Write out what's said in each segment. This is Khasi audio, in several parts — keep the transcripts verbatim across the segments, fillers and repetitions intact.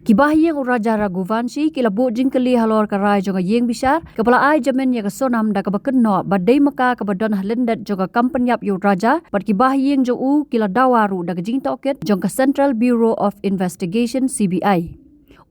Ki bahaïing u Raja Raghuvanshi ki la buh jingkylli halor ka rai jong ka ïing bishar kaba la ai jamin ïa ka Sonam da kaba kynnoh ba dei ma ka kaba don ha lyndet jong ka kam pynïap ïa u Raja, bad ki bahaïing jong u ki la dawa ruh da ka jingtohkit jong ka Central Bureau of Investigation, C B I.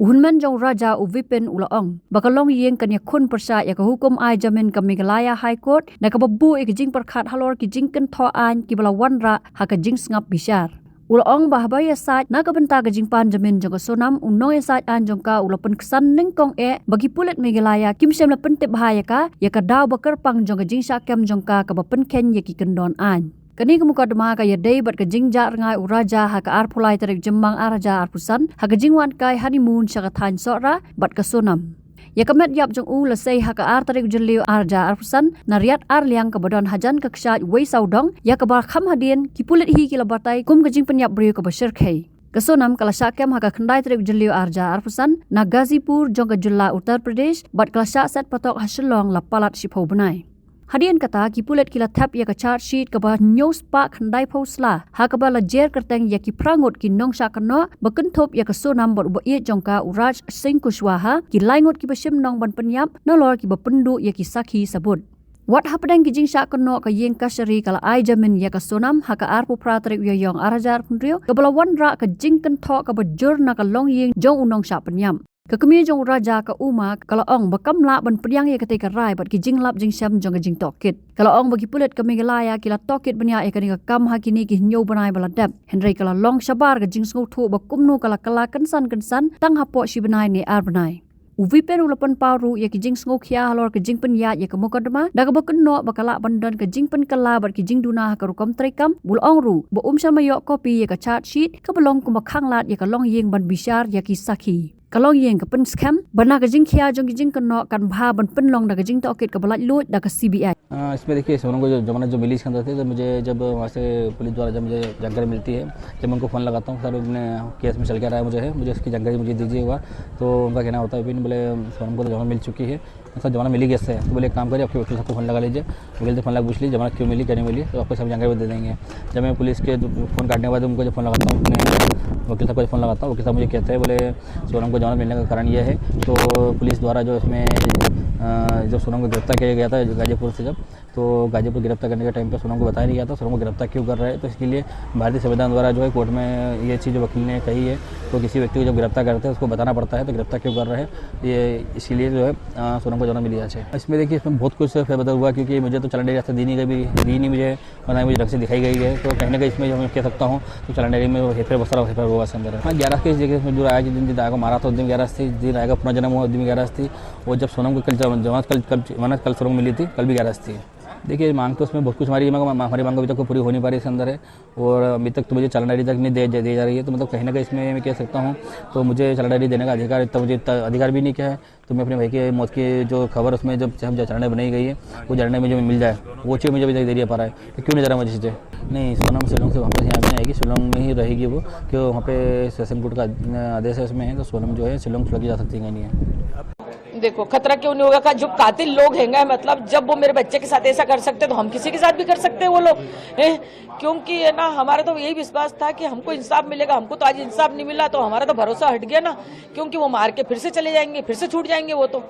U hynmen jong u Raja, u Vipin, u la ong ba ka longïing kan ïakhun pyrshah ïa ka hukum ai jamin ka Meghalaya High Court na kaba buh ïa ka jingpyrkhat halor ki jingkynthoh aiñ kiba la wanrah ha ka jingsngap bishar. U la ong ba haba ïasaid na ka bynta ka jingpan jamin jong ka Sonam, u nongïasaid aiñ jong ka u la pynksan nyngkong eh ba ki pulit Meghalaya kim shym la pyntip bha ïa ka ïa ka daw ba kyrpang jong ka jingshah kem jong ka kaba pynkheiñ ïa ki kyndon aiñ. Kane ka mukotduma ka ïadei bad ka jingjah rngai u Raja ha ka arphew lai tarik Jymmang ar hajar arphew san ha ka jingwan kai honeymoon sha ka thaiñ Sohra bad ka Sonam. Ïa ka met ïap jong u la sei ha ka ar tarik Jylliew ar hajar arphew san na Riat Arliang kaba don hajan ka kshaid Weisawdong, ïa kaba kham hadien ki pulit hi ki la batai kum ka jingpynïap briew kaba shyrkhei. Ka Sonam ka la shah kem ha ka khyndai tarik Jylliew ar hajar arphew san na Ghazipur jong ka jylla Uttar Pradesh, bad ka la shah set patok ha Shillong la palat shiphew bnai. Hadien kata, ki pulit ki la thep ïa ka charge sheet kaba hynñiew spah khyndaiphew sla, ha kaba la jer kyrteng ïa ki phra ngut ki nongshah kynnoh ba kynthup ïa ka Sonam bad u ba ïeit jong ka, u Raj Singh Kushwaha, ki lai ngut kiba shim nong ban pynïap, nalor kiba pynduh ïa ki sakhi sabut. Wat hapdeng ki jingshah kynnoh, ka ïing kashari ka la ai jamin ïa ka Sonam ha ka arphew phra tarik Ïaïong ar hajar arphew hynriew, kaba la wanrah ka jingkynthoh kaba jur na ka longïing jong u nongshah pynïap. Ka kmie jong u Raja, ka Uma, ka la ong ba kam lah ban pdiang ïa katei ka rai bad ki jinglap jingshem jong ka jingtohkit. Ka la ong ba ki pulit ka Meghalaya ki la tohkit bniah ïa kane ka kam ha kine ki hynñiew bnai ba la dep, hynrei ka la long shabar ka jingsngewthuh ba kumno ka la kylla kynsan kynsan tang hapoh shi bnai ne ar bnai. U Vipin u la pynpaw ruh ïa ki jingsngewkhia halor ka jingpynïaid ïa ka mukotduma da kaba kynnoh ba ka lah ban don ka jingpynkylla bad ki jingduna ha ka rukom treikam. U la ong ruh ba um shym la ïoh kopi ïa ka charge sheet kaba long kumba khanglad ïa ka longïing ban bishar ïa ki sakhi. Ka longïing ka pynskhem ba na ka jingkhia jong ki jingkynnoh kan bha ban pynlong da ka jingtohkit kaba laitluid da ka C B I. हाँ, इसमें देखिए, सोनम को जो जमानत जो मिली इसके अंदर से, तो मुझे जब वहाँ से पुलिस द्वारा जब मुझे जानकारी मिलती है, जब मैं उनको फ़ोन लगाता हूँ, "सर, अपने केस में चल क्या रहा है, मुझे है, मुझे इसकी जानकारी मुझे दीजिएगा।" तो उनका कहना होता है, "विपिन," बोले, "सोनम को तो जमानत मिल चुकी है।" "सर, जमानत मिली कैसे है?" तो बोले, "एक काम करिए, आपके वकील साहब को फ़ोन लगा लीजिए, वकील से फ़ोन लगा पूछ लीजिए, जमानत क्यों मिली, क्या नहीं मिली, तो आपको सब जानकारी वो दे देंगे।" जब मैं पुलिस के जो फ़ोन काटने के बाद उनको जो फ़ोन लगाता हूँ, अपने वकील साहब को जो फ़ोन लगाता हूँ, वकील साहब मुझे कहते हैं, बोले, "सोनम को जमानत मिलने का कारण ये है।" तो पुलिस द्वारा जो इसमें, अ, जो सोनम को गिरफ्तार किया गया था गाजीपुर से, जब तो गाजीपुर गिरफ्तार करने के टाइम पे सोनम को बताया नहीं गया था, सोनम को गिरफ्तार क्यों कर रहे हैं। तो इसके लिए भारतीय संविधान द्वारा जो है कोर्ट में ये चीज़ जो वकील ने कही है, तो किसी व्यक्ति को जब गिरफ्तार करते हैं उसको बताना पड़ता है, तो गिरफ्तार क्यों कर रहे हैं, ये इसीलिए जो है, अ, सोनम को जमानत मिली आज है। इसमें देखिए, इसमें बहुत कुछ फेरबदल हुआ, क्योंकि मुझे तो चालान डायरी आज तक दी नहीं गई, दी नहीं मुझे, और ना ही मुझे ढंग से दिखाई गई है। तो कहीं ना कहीं इसमें जो मैं कह सकता हूँ, तो चालान डायरी में वो हेरफेर बहुत सारा हेरफेर हुआ है अंदर। हाँ, ग्यारह केस, जैसे इसमें जो आया, जिस दिन, जिस दिन आया को मारा था, उस दिन ग्यारह थी, जिस दिन आया का पुनर्जन्म हुआ, उस दिन ग्यारह थी। और जब सोनम को कल जम-, जमानत कल, कल, जमानत कल सोनम को मिली थी, कल भी ग्यारह थी। देखिए, मांग तो उसमें बहुत कुछ हमारी, मगर हमारी मांग अभी तक पूरी हो नहीं पा रही इसके अंदर है। और अभी तक तो मुझे चालान डायरी तक नहीं दे, दे, दी जा रही है। तो मतलब, कहीं ना कहीं इसमें मैं कह सकता हूँ, तो मुझे चालान डायरी देने का अधिकार, इतना मुझे इतना अधिकार भी नहीं क्या है। तो मैं अपने भाई के मौत की जो खबर, उसमें जब, जब चालान डायरी बनाई गई है, वो चालान डायरी मुझे मिल जाए, वो चीज़ मुझे अभी तक दे दिया पा रहा है। तो क्यों नहीं दे रहा मुझे चीज़ें? नहीं, सोनम शिलोंग से वापस यहाँ पे नहीं आएगी। शिलोंग में ही रहेगी वो, क्यों वहाँ पे सेशन कोर्ट का आदेश है उसमें है, तो सोनम जो है, शिलोंग छोड़ के जा सकती है, कहीं नहीं है। देखो, खतरा क्यों नहीं होगा का, जो कातिल लोग हैं, मतलब, जब वो मेरे बच्चे के साथ ऐसा कर सकते हैं, तो हम किसी के साथ भी कर सकते हैं वो लोग, हैं? क्योंकि, है ना, हमारा तो यही विश्वास था कि हमको इंसाफ मिलेगा। हमको तो आज इंसाफ नहीं मिला, तो हमारा तो भरोसा हट गया ना, क्योंकि वो मार के फिर से चले जाएंगे, फिर से छूट जाएंगे वो तो।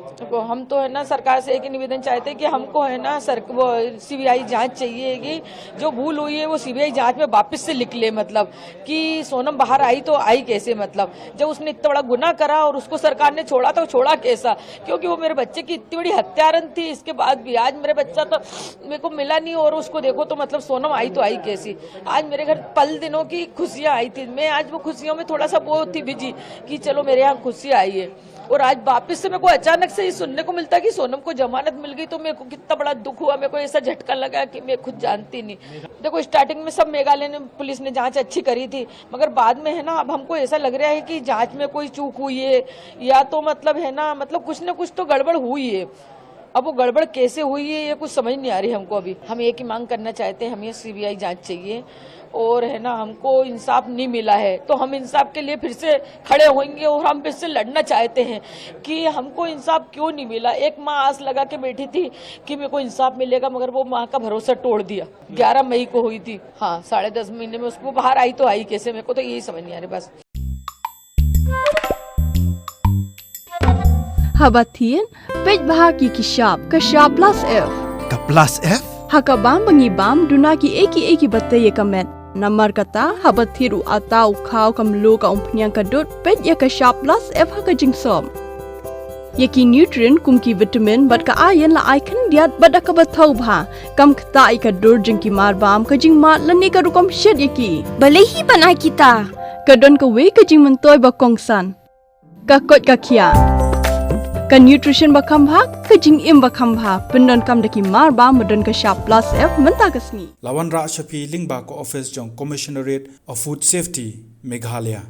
देखो, हम तो, है ना, सरकार से एक ही निवेदन चाहते हैं कि हमको, है ना, सर, वो सीबीआई जांच चाहिए कि जो भूल हुई है, वो सीबीआई जांच में वापस से लिख ले, मतलब, कि सोनम बाहर आई तो आई कैसे, मतलब, जब उसने इतना बड़ा गुनाह करा और उसको सरकार ने छोड़ा तो छोड़ा कैसा? क्योंकि वो मेरे बच्चे की इतनी बड़ी हत्यारन थी। इसके बाद भी आज मेरे बच्चा तो मेरे को मिला नहीं, और उसको देखो तो, मतलब, सोनम आई तो आई कैसी? आज मेरे घर पल दिनों की खुशियां आई थी। मैं आज वो खुशियों में थोड़ा सा वो थी बिजी कि चलो, मेरे यहाँ खुशियां आई है। और आज वापस से मेरे को अचानक से ये सुनने को मिलता है कि सोनम को जमानत मिल गई, तो मेरे को कितना बड़ा दुख हुआ। मेरे को ऐसा झटका लगा कि मैं खुद जानती नहीं। देखो, स्टार्टिंग में सब मेघालय ने, पुलिस ने जांच अच्छी करी थी, मगर बाद में, है ना, अब हमको ऐसा लग रहा है कि जांच में कोई चूक हुई है, या तो, मतलब, है ना, मतलब, कुछ ना कुछ तो गड़बड़ हुई है। अब वो गड़बड़ कैसे हुई है, ये कुछ समझ नहीं आ रही हमको अभी। हम एक ही मांग करना चाहते हैं, हमें सीबीआई जांच चाहिए, और, है ना, हमको इंसाफ नहीं मिला है, तो हम इंसाफ के लिए फिर से खड़े होंगे और हम फिर से लड़ना चाहते हैं कि हमको इंसाफ क्यों नहीं मिला। एक माँ आस लगा के बैठी थी कि मेरे को इंसाफ मिलेगा, मगर वो माँ का भरोसा तोड़ दिया। ग्यारह मई को हुई थी, हाँ, साढ़े दस महीने में उसको बाहर आई तो आई कैसे, मेरे को तो यही समझ नहीं आ रही बस। Haba thied, peit bha ki ki shap, ka shap plus F. Ka plus F? Ha ka bam ba ngi bam, duna ki ei ki ei ki ba tei ïa ka met. Namar kata, haba thied u ata, u khaw, ka mluh, ka umphniang, ka dud, peit ïa ka shap plus F ha ka jingsop. Ïa ki nutrient kum ki vitamin bad ka iron la ai khyndiat bad da kaba thaw bha. Kam ktah ïa ka dur jong ki mar bam, ka jingmad lane ka rukom shet ïa ki. Balei hi ban ai kita? Ka don kawei ka jingmyntoi ba kongsan. Ka koit ka khiah. Ka nutrition ba kham bha, ka jingim ba kham bha. Pyndonkam da ki mar bam ba don ka shap plus F mynta ka sngi. La wanrah sha phi lyngba ka office jong Commissionerate of Food Safety, Meghalaya.